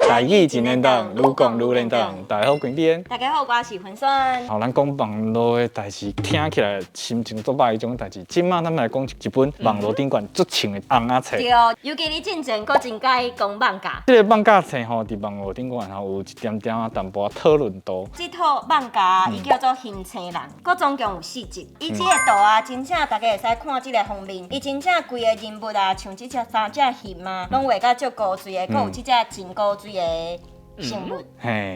台語真練檔，愈講愈練檔。大家好，我是大家好，我是雲孫。好，咱講網路的代誌，聽起來心情足歹彼種代誌。這馬咱來講一本網路頂懸足穿的尪仔冊。對，尤其你進前閣真佮意講艋舺。這个艋舺冊吼，佇網路頂懸吼有一點點仔淡薄仔討論度。這套艋舺伊叫做《熊星人》，閣總共有四集。伊這个圖啊，真正大家會使看這个封面，伊真正規个人物啊，像這隻三隻熊啊，攏畫甲足古錐的，閣有這隻真古錐的生物。嘿，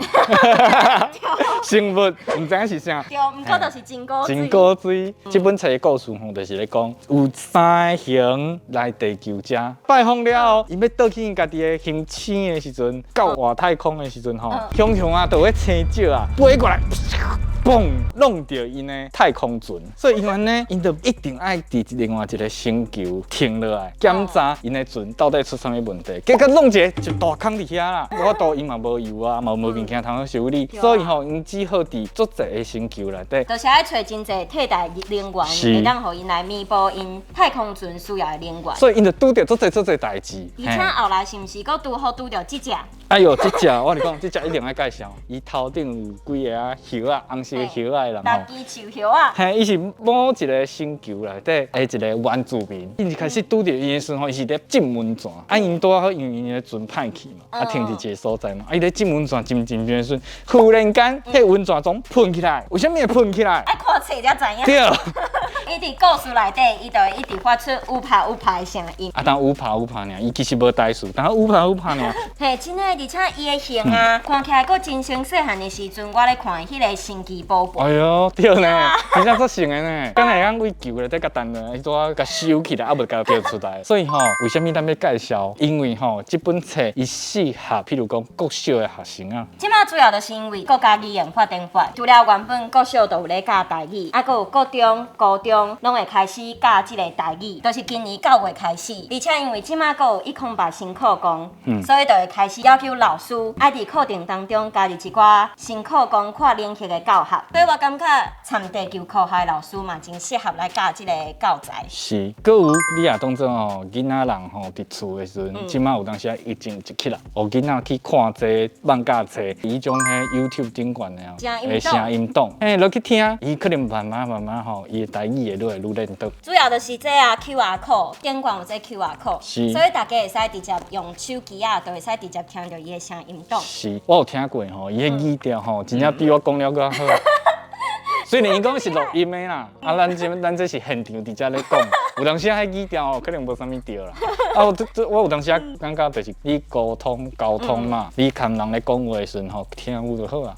生物毋知影是啥。對，毋過就是真古錐。真古錐。這本冊的故事吼，就是咧講有三个熊來地球遮拜訪了後，𪜶欲倒去𪜶家己的行星的時陣，到外太空的時陣吼，熊熊啊，就有彼星石啊，飛過來，嘣，弄著𪜶的太空船，所以𪜶按呢，𪜶就一定愛佇另外一个星球停落來檢查𪜶的船到底出啥物問題。結果弄一個一大空佇遐啦，無法度，𪜶嘛無油啊，嘛無物件通好修理，所以吼，𪜶只好佇足濟个星球內底，就是愛揣真濟替代能源，會當予𪜶來彌補𪜶太空船需要的能源。所以𪜶就拄著足濟足濟代誌。而且後來是毋是閣拄好拄著這隻？哎喲，這隻我共你講，這隻一定愛介紹。伊頭頂有幾个仔葉仔，紅色葉仔的人吼。六支樹葉仔。嘿，伊是某一个星球內底的一个原住民。𪜶一開始拄著伊的時陣吼，伊是咧浸溫泉。啊，𪜶拄好因為𪜶的船歹去嘛，啊停佇一个所在嘛。啊，伊咧浸溫泉浸浸浸的時陣，忽然間，彼溫泉總噴起來。為啥物會噴起來？愛看冊才知影。對。伊佇故事內底，伊就會一直發出烏拍烏拍的聲音。啊，當烏拍烏拍爾，伊其實無代誌，但烏拍烏拍爾。嘿，真的，而且伊的熊啊，看起來閣真像細漢的時陣，我咧看彼个神奇寶貝。哎喲，對呢，真正足像的呢。敢若會當為球內底共彈落，伊拄仔共收起來，猶未共叫出來。所以吼，為啥物咱欲介紹？因為吼，這本冊伊適合，譬如講國小的學生啊。這馬主要就是因為國家語言發展法，除了原本國小就有咧教台語，啊，閣有國中、高中攏會開始教這个台語，就是今年9月開始。而且因為這馬閣有108新課綱，所以就會開始要求老師愛佇課程當中加入一寡新課綱跨領域的教學。所以我感覺參地球科學的老師嘛，真適合來教這个教材。是，閣有你也當做吼，囡仔人吼佇厝的時陣，這馬有當時啊疫情一起來，予囡仔去看這艋舺冊，彼種彼 YouTube 頂懸的哦，的聲音檔，嘿，落去聽，伊可能慢慢慢慢吼，伊的台語會愈來愈練倒。主要就是這啊 QR code，頂懸有這 QR code，所以大家會使直接用手機啊，就會使直接聽著伊的聲音檔。是，我有聽過吼，伊彼語調吼，真正比我講了閣較好。雖然伊講是錄音的啦，啊，咱這是現場佇遮咧講，有當時啊，彼語調吼可能無啥物對啦。啊，我有當時啊感覺就是你溝通溝通嘛，你含人咧講話的時陣吼，聽有就好啊。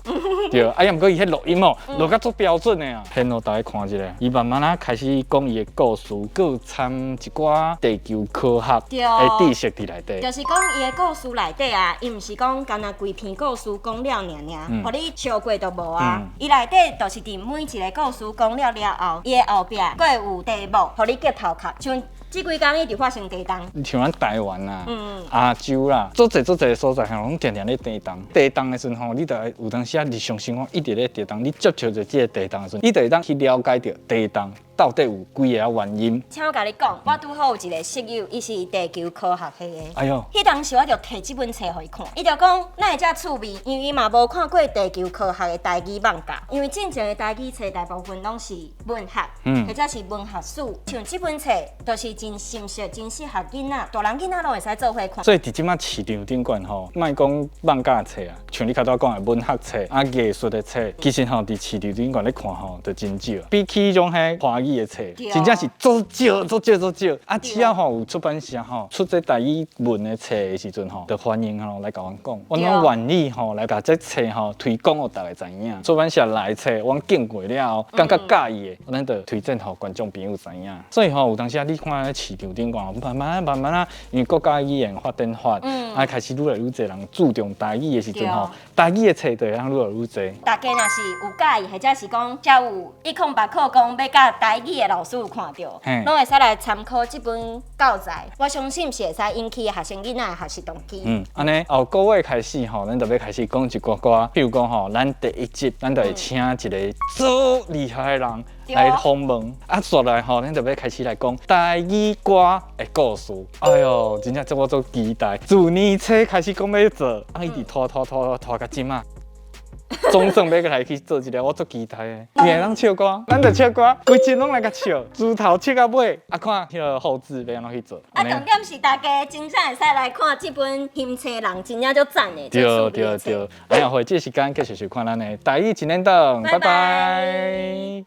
對，啊，毋過伊彼錄音哦，錄甲足標準的啊。先予大家看一下，伊慢慢仔開始講伊的故事，閣有摻一寡地球科學的知識佇內底。就是講伊的故事內底啊，伊毋是講干焦規篇故事講了爾爾，予你笑過就無啊。伊內底就是佇每一个故事講了了後，伊的後壁閣會有題目，予你激頭殼。像這幾工一直發生地動。像咱台灣啊、亞洲啦，足濟足濟所在吼，攏定定咧地動。地動的時陣吼，你就會有當時啊，日常生活一直咧地動，你接觸著這个地動的時陣，你就會當去了解著地動到底有幾个原因。請我共你講，我拄好有一个室友，伊是地球科學系的。哎喲，彼當時我就提這本冊予伊看，伊就講哪會遮趣味，因為伊嘛無看過地球科學的台語艋舺。因為進前的台語冊大部分攏是文學，或者是文學史。像這本冊就是真深適、真適合囡仔，大人囡仔攏會使做伙看。所以佇這馬市場頂懸吼，莫講艋舺冊啊，像你頭拄仔講的文學冊啊、藝術的冊，其實吼佇市場頂懸咧看吼，就真少。比起彼種彼華語的冊，真正是足少、足少、足少。啊，只要吼有出版社吼出這台語文的冊的時陣吼，就歡迎吼來共阮講，阮攏願意吼來共這冊吼推廣予大家知影。出版社來冊，阮見過了後，感覺佮意的，咱就推薦予觀眾朋友知影。所以吼，有當時啊，你看咧市場頂懸，慢慢慢慢啊，因為國家語言發展法，啊開始愈來愈濟人注重台語的時陣吼，台語的冊就會通愈來愈濟。大家若是有佮意，或者是講才有108課綱欲教台台語的老師有看著，攏會使來參考這本教材。我相信是會使引起學生囡仔的學習動機。嗯，按呢後個月開始吼，咱就欲開始講一寡寡，比如講吼，咱第一集咱就會請一個足厲害的人來訪問，啊，紲來吼，咱就欲開始來講台語歌的故事。哎喲，真正這我足期待。自年初開始講欲做，啊，一直拖拖拖拖拖到這馬。總算欲來去做一個，我足期待的。你會當唱歌，咱就唱歌，規集攏來共唱，自頭唱到尾，啊，看彼个後製欲按怎去做。啊，重點是大家真正會使來看這本欣冊人，真正足讚的。對對對，哎呀，會這時間繼續收看咱的台語一連檔，拜拜。